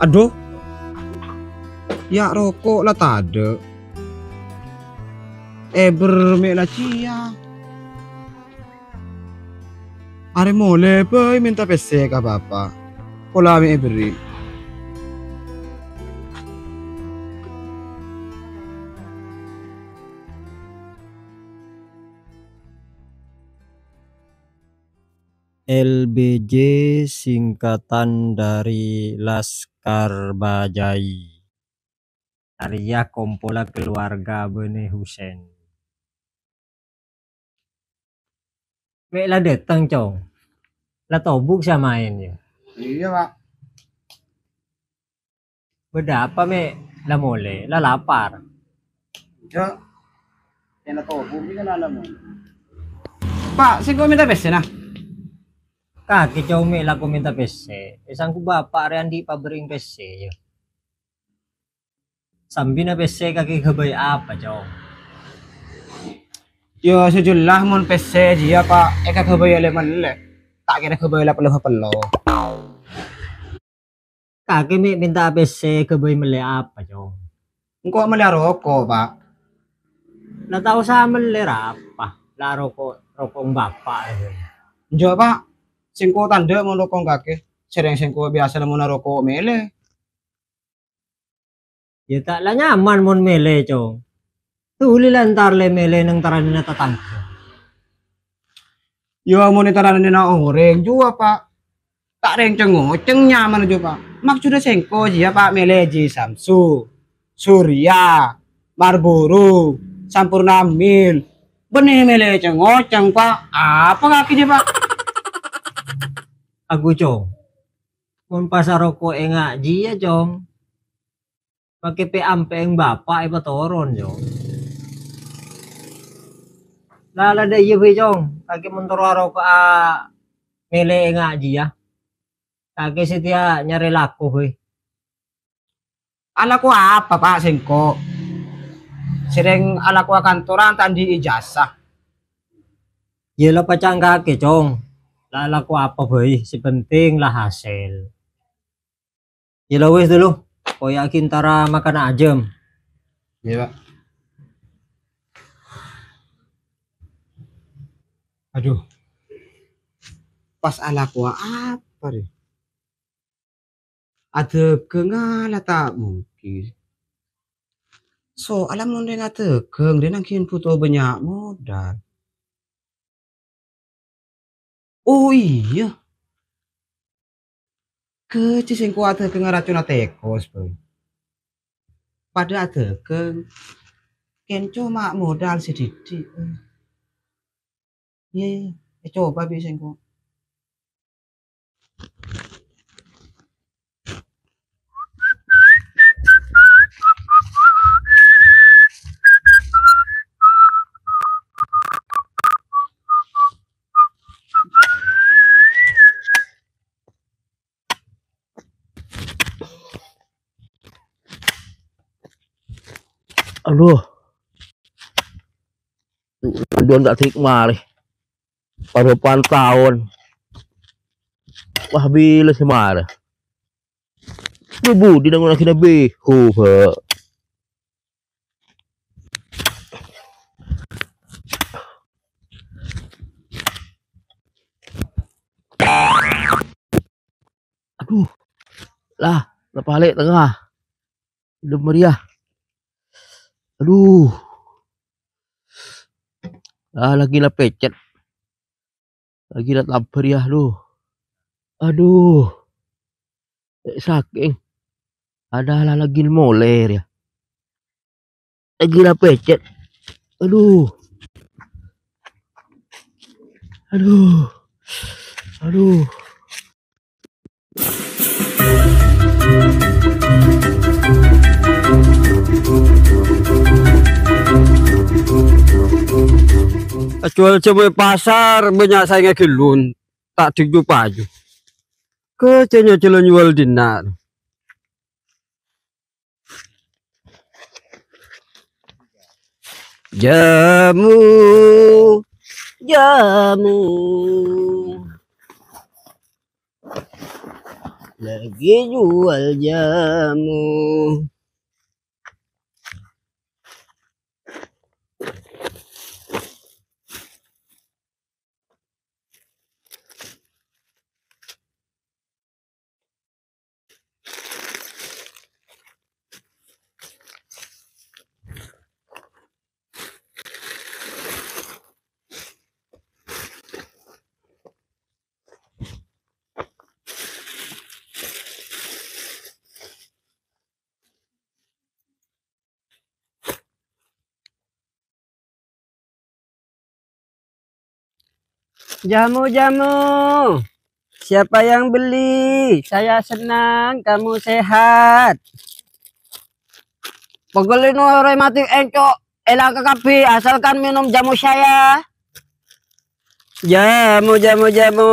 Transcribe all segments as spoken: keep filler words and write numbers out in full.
Adhu, ya' roko' la tadha'. Eber me' la jiya. Arè molè bhâi mènta pèssè ka bapa'. Pola mè' èberri'. L B J singkatan dari Laskar Bajai. Arèya kompolla kaluwarga Bani Husain. Mè' la dâteng, Cong. La tobuk sè maèn, yâ? Iyâ, Pa'. Bâdâ apa, Mè'? La molè, la lapar. Enjâ'. Èna tobuk, iyâ, la molè. Pa', sèngko' mènta pèssèna. Kakè, Cong, Mè' la ko mènta pèssè. È, sangghu bapa' rè andi' pabherri'eng pèssè, yâ. Sambina pèssè kakè èghâbây apa, Cong? Yâ, sè jelas mon pèssè jiyâ, Pa', èkaghâbây la mellè. Ta' kèra èghâbây la pello-pello. Kakè mè' mènta pèssè èghâbây mellè apa, Cong? Engko' mellè roko', Pa'. La ta' osa mellè rapa, la roko', roko' bapa'. Enjâ', Pa'. Sèngko' tandhâ mon roko' kakè. Sèrèng sèngko' biyasa lamon roko' mellè. Yâ ta' la nyaman mon mellè, Cong. Dhuli la entar lè mellè neng tarannèna tatangghâ. Yâ mon è tarannèna orèng jiyâ, Pa'. Ta' rèng ceng-ngoceng nyaman jiyâ, Pa'. Maksoddhâ sèngko' jiyâ, Pa', mellè Haji Samsu, Surya, Marlboro, Sampoerna Mild. Bânnè mellè ceng-ngoceng, Pa'. Apa kakè jiyâ, Pa'? Aghâ, Cong. Mon pas aroko' ènga' jiyâ, Cong. Makè pè-ampè'eng bapa' èpatoron, Cong. La, la dâ' iyâ bhâi, Cong. Kakè mon terro aroko'a mellè ènga' jiyâ. Kakè satèya nyarè lako bhâi. Alako apa, Pa', sèngko'? Sèrèng alako akantoran ta' andi' ijazah. Yâ la pacang kakè, Cong. La alako apa bhâi, sè penting la hasèl. Yâ la wis, dulu. Koya'aghi entara makanna ajâm. Iyâ, Pa'. Adhu. Pas alakowa apa, rè? Adhâghângnga la ta' mungkin. Soalla mon rèng adhâghâng rè nangghin bhuto bânnya' modal. Oh, iyâ. Ghâjhi sèngko' adhâghângnga raconna tèkos, bhâi. Padâ adhâghâng, kèng coma modal sè dhiddhi'. Iyâ, iyâ, ècoba bi' sèngko'. Adhu. Adhu, ta' dhik marè. Paropan taon. Wah, bilâ sè marè. Yâ budi nang-, nang-, nang-, bhu, Bâ'. Adhu. Lah, la palè' tengnga. Lem rèya. Adhu. Ah, lagi la pècèt. Lagi la tabâr, yâ, adhu. Adhu. Eh, sakèng. Ada la lagi molè, yâ. Lagi la pècèt. Adhu. Adhu. Adhu. Ajhuwâl jhâmo è pasar, bânnya' saèngnga ghellun, ta' dhik ju-paju. Kècèngnga jhâlân nyuwâl dinna'. Jhâmo, jhâmo. Lagi jual jamu. Jamu-jamu. Siapa yang beli? Saya senang, kamu sehat. Pokoknya no rematik encok, elaka kabeh, asalkan minum jamu saya. Jamu, jamu, jamu.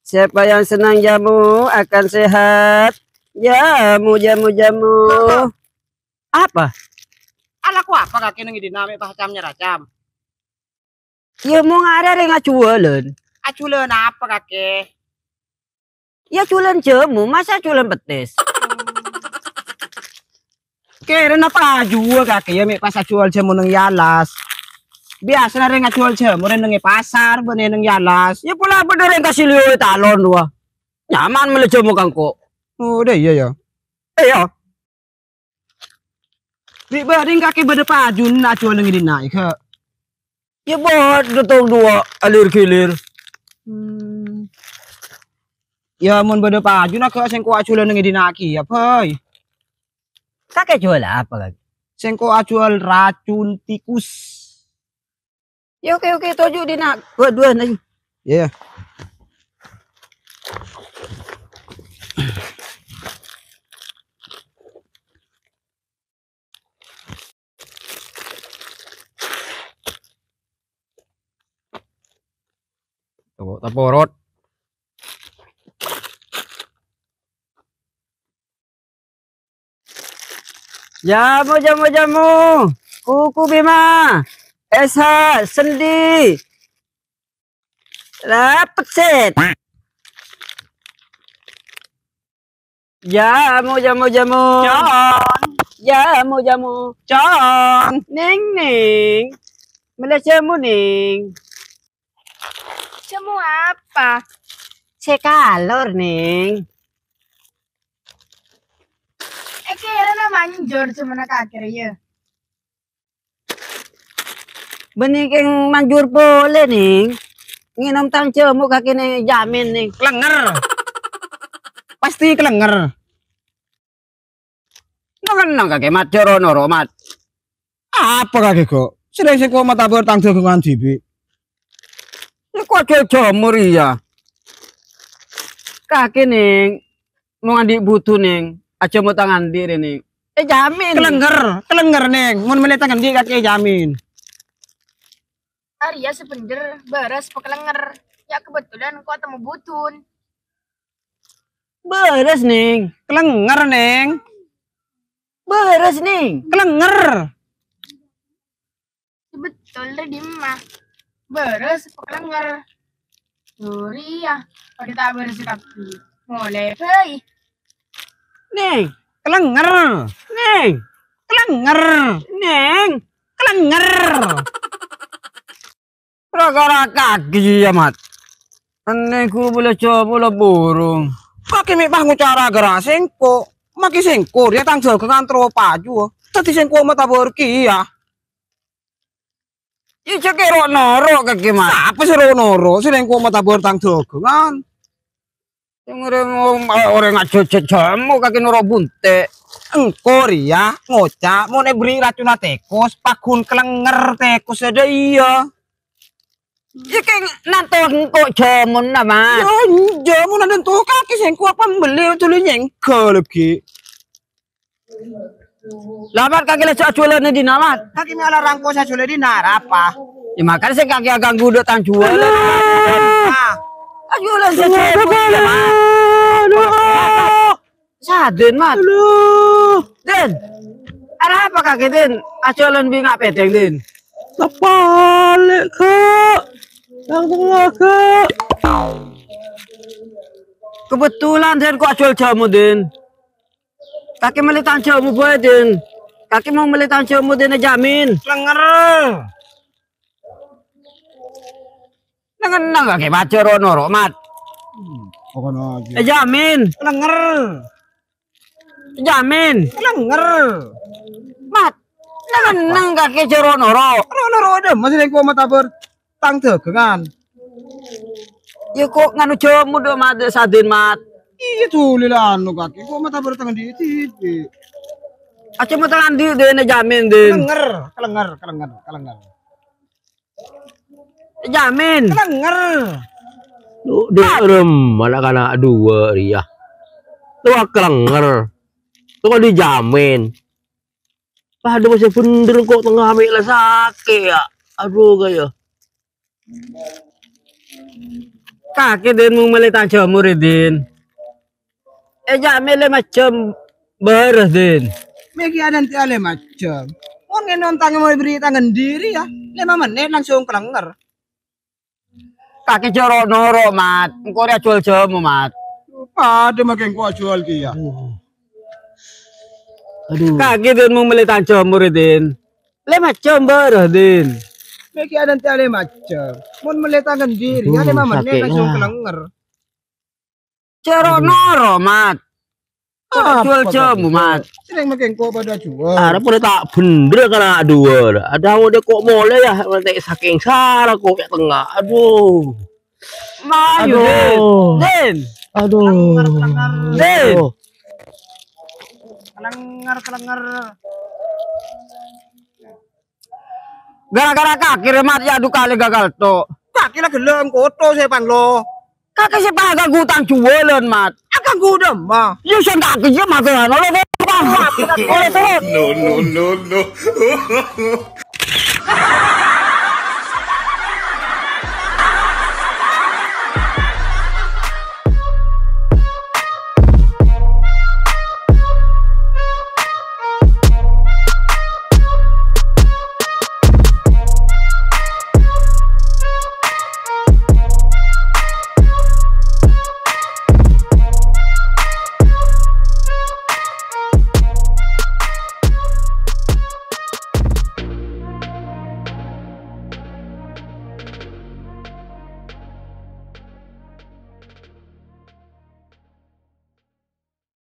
Siapa yang senang jamu akan sehat. Jamu, jamu, jamu. Apa? Alako apa kakè neng è dinna' mè' pas cam-nyaracam? Iyâ, mon arè rèng ajhuwâlân. Ajhuwâlân apa kakè? Iyâ, ajhuwâlân jamu, masa ajhuwâlân pettès? Kèrana pajuwâ kakè iyâ mè' pas ajhuwâl jamu neng è alas. Biyasana rèng ajhuwâl jamu rèng neng è pasar, bânnè neng è alas. Iyâ pola bâdâ rèng kasè liyo è talon rowa. Nyaman mellè jamu ka engko'. Oh, dâ' iyâ, yâ. Iyâ. Bi' bâdâ kakè bâdâ pajuna ajhuwâl neng è dinna', Kak. Iyâ, bâdâ dâteng duwâ' alir-gilir. Hmm. Iyâ, mon bâdâ pajuna, Kak, sèngko' ajhuwâl neng è dinna' kèya, Boy. Kakè jhuwâl apa, Kak? Sèngko' ajhuwâl racun tikus. Ya, oke, oke, toju' dinna'. Dua-dua, ayo. Iya. Coba taporot. Jamu, jamu, jamu. Kuku Bima. Esa, sendi. Rapet, set. Jamu, jamu, jamu. Con. Jamu, jamu. Con. Ning, ning. Mellè jamu, ning. Jamu apa? Sè kalor, ning. Èkèrana manjor jamuna kakè rèya. Bânnè kèng manjur polè, ning. Ngènom tang jamu kakè nè jamin, ning. Kalenger. Pasti kalenger. Nang-ennang kakè, Mat, jhâ' ro-noro, Mat. Apa kakè, Kak? Sèrèng sèngko' matabâr tang dhâghângan dhibi'. Sèngko' ajhuwâl jamu rèya. Kakè, ning, mon andi' butuh, ning, ajhâmo tang andi' rè, ning. Èjamin. Kalenger, kalenger, ning. Mon mellè tang andi' kakè èjamin. Arèya sè bhendher, bârâs apa kalenger? Ya', kebetulan engko' atemmo budun. Bârâs, ning. Kalenger, ning. Bârâs, ning. Kalenger. Sè bettol rè dimma? Bârâs apa kalenger? Sorry ya, padâ ta' bârâs kabbhi. Molè bhâi. Ning, kalenger. Ning, kalenger. Ning, kalenger. Ra-kara kakè, Mat. Ennè ghuru bâlâjhâ pola burung. Kakè mè' pas ngoca' ra-kara sèngko'. Makè sèngko' rèya tang dhâghângan terro pajuwâ. Dhâddhi sèngko' matabâr kèya. Iyâ, jhâ' kè ro-noro kakè, Mat. Sapa sè ro-noro? Sè sèngko' matabâr tang dhâghângan. Sè orèng, orèng ajhâjhâ jamu kakè noro' bunte'. Engko' rèya ngoca' mon èberri' racunna tèkos, pagghun kalenger tèkossa dâ' iyâ. Iyâ, kè nanto engko' jamuna, Mat. Yâ, enjâ', mon nanto kakè sèngko' apa mbelli dulu nyèngghâl ghi. Lah, Mat, kakè la ajhuwâlân è dinna', Mat? Kakè mè' la rangko sè ajhuwâl è dinna', arapa? Yâ, makana sè kakè aganggu dâ' tang jhuwâlân. Aduh. Ah. Ajhuwâlân sè ajhuwâl, Mat. Aduh. Sadin, Mat. Aduh. Din. Arapa kakè, Din? Ajhuwâlân bingka' pètèng, Din. Tapalè, Kak. Tang tengnga, Kak. Kebetulan, Din, ko' ajhuwâl jhâmo, Din. Kakè mellè tang jhâmo bhâi, Din. Kakè mon mellè tang jhâmo, Din, èjhâmin. Lèngèr. Neng-enneng kakè pajhât ro-noro', Mat. Hmm, pokokna aja. Èjhâmin. Lèngèr. Èjhâmin. Lèngèr. Mat. Neng-enneng kakè jhâ' ro-noro'. Ro-noro' dâ, masih lengko matabâr. Tang dâgângan. Iyâ, ko' nganu jhâmo dâ, Mat, dâ' sadin, Mat. Iyâ, dhuli la anu kakè, ko' matabâr tang andi' dhibi'. Aja matabâr andi', Din, èjhâmin, Din. Lèngèr, kalèngèr, kalèngèr, kalèngèr. Èjhâmin. Kalèngèr. Dhu, dhu, rem, ana' kana' duwâ' rèya. Towa kalèngèr. Towa èjhâmin. Padâ masih bhender ko' tengnga mè' la sakè', yâ. Adhu, kaya. Kakè, Din, mon mellè tang jhâmo rè, Din. Èjhâmin lèma jhâm bârâs, Din. Mè' kèya nanti lèma jhâm. Mon ngènom tang èberri' tang andi' rèya, lèma mennit langsung kalèngèr. Kakè jhâ' ro-noro', Mat. Engko' rè ajhuwâl jhâmo, Mat. Padâ makè engko' ajhuwâl kèya. Adhu. Kakè, Din, mon mellè tang jhâmo rè, Din. Lèma jhâm bârâs, Din. Mè' kèya nanti lèma jhâm. Mon mellè tang andi' rèya, adhu, lèma mennit sakè', langsung kalèngèr. Jhâ' ro-noro', Mat. Ko' ajhuwâl jhâmo, Mat. Sèrèng makè engko' padâ ajhuwâl. Arapa ta' bhender kana' duwâ'. Adhu, dâ' ko' molè, yâ, nganti sakèng sara ko' kè' tengnga. Adhu. Mayu, Din. Adhu. Din. Kalèngèr, kalèngèr. Gara-gara kakè rè, Mat, yâ, dhu kalè gagal to. Kakè la ghellâ' engko' to sè panglo. Kakè sè paganggu tang jhuwâlân, Mat. Aganggu dâ' emma. Yâ, sè kakè yâ, Mat, yâ, nolo, nolo, nolo. No, no, no, no.